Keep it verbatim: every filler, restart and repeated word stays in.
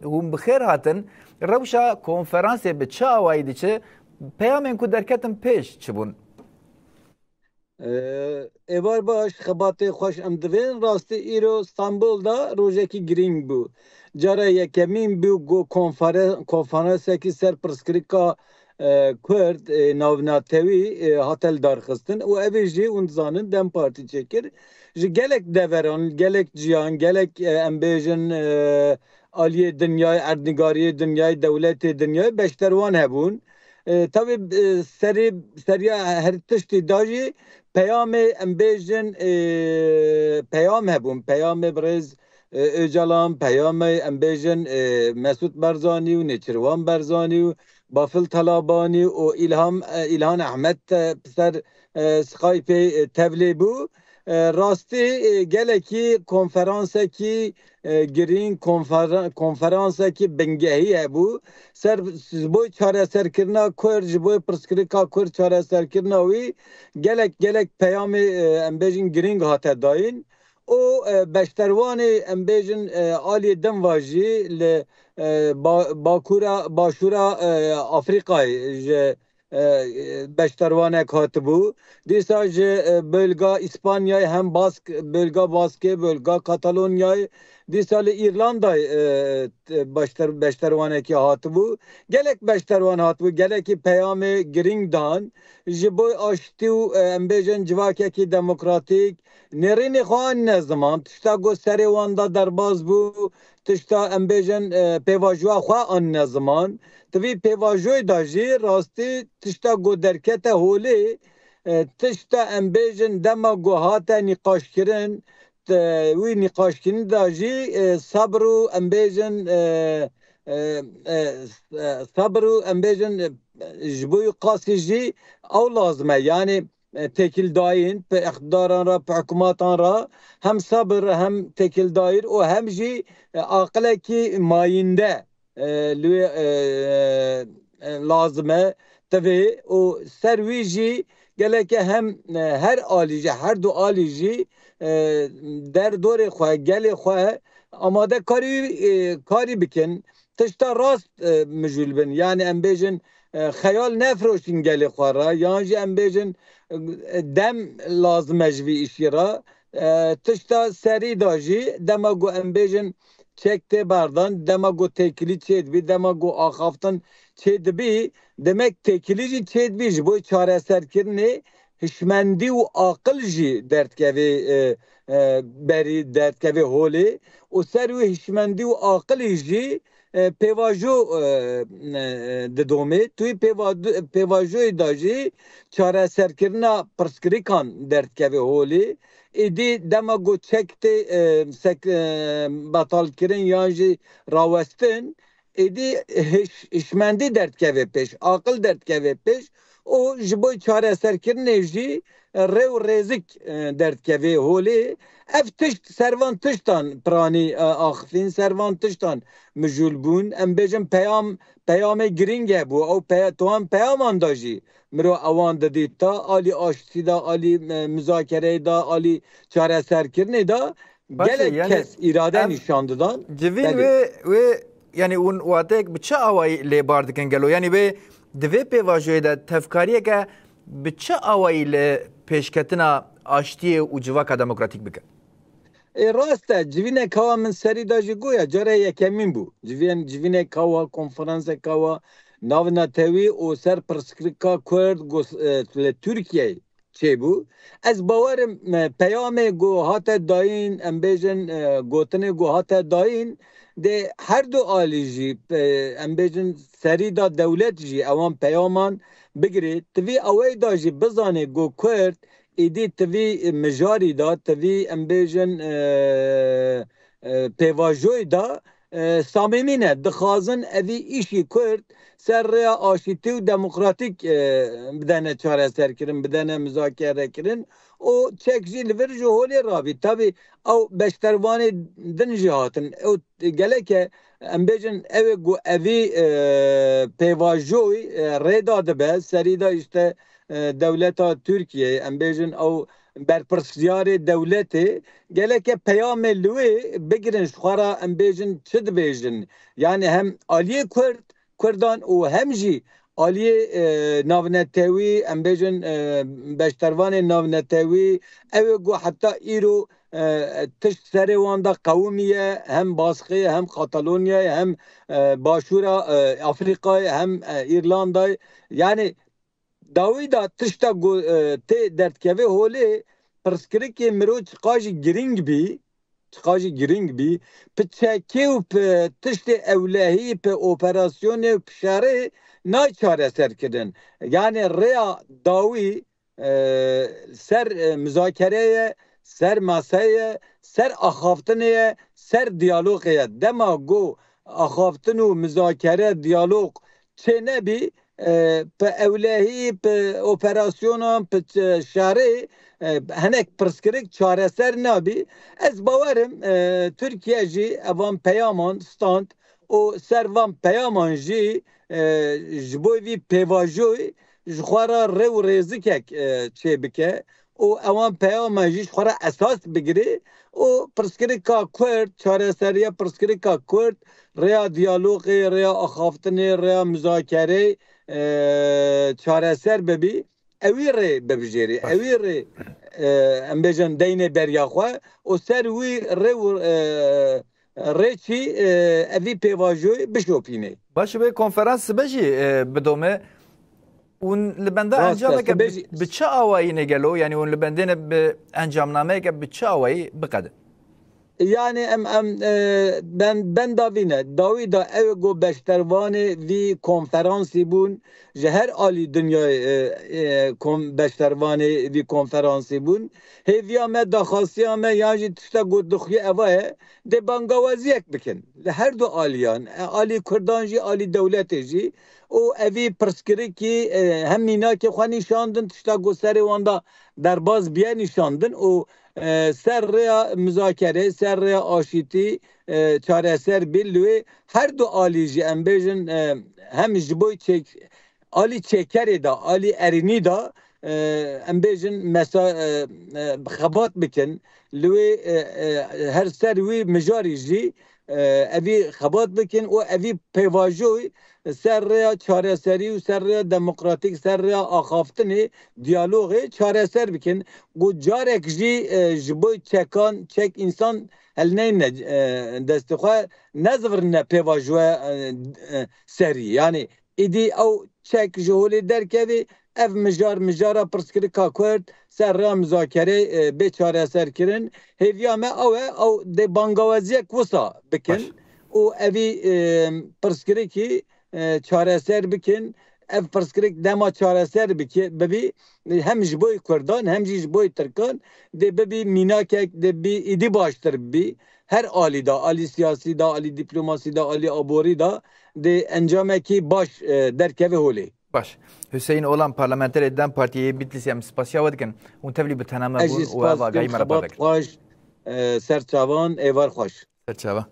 Hûn bi xêr hatin. Rewşa konferansê bi çi awayî diçe? Peyamên ku derketin pêş çi bûn? Êvar baş, xebatê xweş em divên. Rastî îro Stenbol de rojekî girîng bû. Cara yekemîn bû ku konferansekî ser pirsgirêka Kurd ê navnetewî hate lidarxistin û ev ê jî hûn dizanin DEM Partî çêkir. Ji gelek deveran, gelek ciyan, gelek em bêjin aliyê dinyayê, erdnigariyê dinyayê, dewletê dinyayê beşderwan hebûn. Tevî serê seriya her tiştî da jî peyamê em bêjin peyam hebûn. Peyamê birêz Ocalan, peyamê em bêjin Mesûd Barzanî û Nêçirvan Barzanî û Bafil Talabanî û Îlham Îlhan Ehmed ser Skypeê tevlê bû. Rastî gelekî konferansekî girîng, konferansekî bingehî hebû. Ser ji bo çareserkirina Kurd, ji bo pirsgirêka Kurd çareserkirina wî gelek gelek peyamê em bêjin girîng hate dayîn. Û beşderwanê em bêjin aliyê din ve jî li Bakura, Başûra Afrîkayê ji beşderwanek hatibû. Dîsa ji bölga Îspanyayê hem Bask, bölga Baskê, bölga Katalonyayê, dîsa li Îrlandayê beşderwanekî hatibû. Gelek beşderwan hatibû, gelekî peyamê girîng dan ji bo aştî û em bêjin civakekî demokratîk. Nêrînê xwe anîne ziman, tişta ku serê wan de derbas bû, tişta em bêjin pêvajoya xwe anîne ziman. Di vî pêvajoyê de jî rastî tişta ku derkete holê, tişta em bêjin dema ku hate nîqaşkirin, wî nîqaşkirin de jî sabir û em bêjin sabir û em bêjin ji bo qasî jî ew lazim e. Yanî têkildayîn bi îqtidaran re, bi hikûmatan re hem sebir, hem têkildayîr û hem jî aqilekî mayînde li wê lazim e, divê û ser wî jî geleke hem her alî jî, her du alî jî derdorê xwe, gelê xwe amade karî karî bikin. Tişta rast mijûl bin. Yanî em bêjin xeyal nefroşin gelê xwe re, yan jî em bêjin dem lazim e ji vî îşî re. Tişta serî de jî dema ku em bêjin çek tê berdan, dema ku têkilî çêdibî, dema ku axaftin çêdibî, demek têkilî jî çêdibî ji bo çareserkirinê hişmendî û aqil jî derdikevê berî, derdikevê holê û ser wî hişmendî û aqilî jî pêvajo didomê. Tu wî pêvajoyê de jî çareserkirina pirsgirêkan derdikevê holê. Êdî dema ku çek tê betalkirin yan jî rawestin, êdî hişmendî derdikeve pêş, aqil derdikeve pêş û ji bo çareserkirinê jî rê û rêzik derdikeve holê. Ev tişt ser van tiştan piranî axifîn, ser van tiştan mijûl bûn. Em bêjin peyam, peyamê girîng hebû. Ew pey, towan peyaman da jî mirov ewan didît da, alî aştî da, alî muzakereyê da, alî çareserkirinê da. Gelek kes îrade nîşan didan. Civîn wê, wê, yanî hûn wateyek bi çi awayî lêbar dikin gelo? Yanî wê di vê pêvajoyê de tevkariyeke bi çi awayî li pêşketina aştiyê û civaka demokratîk bike? Ê rast e, civînek hewa min serî da jî goya cara yekemîn bû. Civîn, civînek hewa, konferansek hewa navnetewî û ser pirsgirêka Kurd li Tirkiyeyê çêbû. Ez bawerim peyamê ku hate dayîn, em bêjin gotinê ku hate dayîn, dê her du alî jî em bêjin serî da dewlet jî ewan peyaman bigirê. Tivî ewey da jî bizanê ku Kurd êdî tivî mijarî da, tivî em bêjin pêvajoyê da samîmî ne. Dixwazin evî îşî Kurd ser rêya aşîtî û demokratîk bidene çareserkirin, bidene muzakerekirin û çek jî li vir ji holê rabî. Tabî ew beşdervanê din jî hatin. Ew geleke em bêjin ew ê ku evî pêvajoyê rê da dibe, serî da îşte dewleta Tirkiyeyê, em bêjin ew berpirsiyarê dewletê, gereke peyamê li wê bigirin, ji xwe re em bêjin çi dibêjin. Yani hem aliyê Kurd, Kurdan û hem jî aliyê, e, navnetewî, em bêjin, e, beşdervanê navnetewî, ew ê ku heta îro, e, tişt serê wan de qewimiye, hem Baskiyê, hem Katalonyayê, hem, e, Başûra, e, Afrîkayê, hem, e, Îrlandayê. Yani dawî de tişta ku, e, tê derdikeve holê, pirsgirêkê mirov çiqa jî girîng bî, çiqa jî girîng bî, bi çekê û bi tiştê ewlehî, bi operasyonê û bi şerê nayê çareser kirin. Yani rêya dawî, e, ser, e, muzakere ye, ser maseyê ye, ser axaftinê ye, ser diyalogê ye. Dema ku axaftin û muzakere, diyalog çê nebî, e, bi ewlehî, bi operasyonan, bi ç-, şerê, e, hinek pirsgirêk çareser nabî. Ez bawerim, e, Tirkiye jî evan peyaman stand û ser van peyaman jî, e, ji bo vî pêvajoyê ji xwe re rê û rêzikek, e, çêbike û ewan peyama jî ji xwe re esas bigire û pirsgirêka Kurd, çareseriya pirsgirêka Kurd rêya diyalogê, rêya axaftinê, rêya muzakereyê, e, çareser bibî, ewî rê bibijêrî, Baş. ewî rê, e, em bêjin deynê beriya xwe û ser wî rê û, e, rê çî, e, evî pêvajoyê bişopînê. Baş, wê konferans sibe jî, e, bidome. Hûn li benda Rast e, encameke sibe bi, jî bi çi awayî ne gelo? Yani hûn li bendê ne bi encamnameyeke bi çi awayî biqedin? Yani em, em, e, ben, benda vî ne. Dawî da ew ku beşdervanê vî konferansî bûn, ji her alî dinyayê, e, e, kon-, beşdervanê vî konferansî bûn. Hêviya me, daxwastiya me yan jî tişta ku dixuye eva ye, dê bangawaziyek bikin. Li her du aliyan, e, alî Kurdan jî, alî dewletê jî. Û evî pirsgirêkî, e, hem mînakê xwe nîşandin, tişta ku serê wan da derbas biye nîşandin û, e, ser rêya muzakerê, ser rêya aşîtî, e, çareser bî. Li wê her du alî jî em bêjin, e, hem ji bo çêk-, alî çêkerê de, alî erênî de, e, em bêjin mesa-, e, e, xebat bikin. Li wê, e, e, her ser wî mijarî jî, e, evî xebat bikin û evî pêvajoyê ser rêya çareserî û ser rêya demokratîk, ser rêya axaftinê, diyalogê çareser bikin. Ku carek jî, e, ji bo çekan, çek însan helneyne, e, destê xwe, nezivirine pêvajoya, e, e, serî. Yani îdî ew çek ji holê derkevê, ev mijar, mijara pirsgirêka Kurd ser rêya muzakerê, e, bê çareserkirin. Hêviya me ew e, ew dê bangawaziyek wisa bikin Baş. û evî, e, pirsgirêkî, e, çareser bikin. Ev pirsgirêk dema çareser bike, bibî, hem ji bo Kurdan, hem jî ji bo Tirkan dê bibî mînakek, dê bî îdî baştir bibî. Her alî de, alî siyasî de, alî dîplomasî de, alî aborî de dê encamekî baş, e, derkeve holê. Baş. Hüseyin Olan, parlamenterê DEM Partiyê yê Bitlîsê, em spasiya we dikin. Hûn tevlî bi tena me Ez bûn jî û ev spas agahî dikim, me re xebat parve kir. Xweş, e, ser çavan, êvar xweş. Ser çava.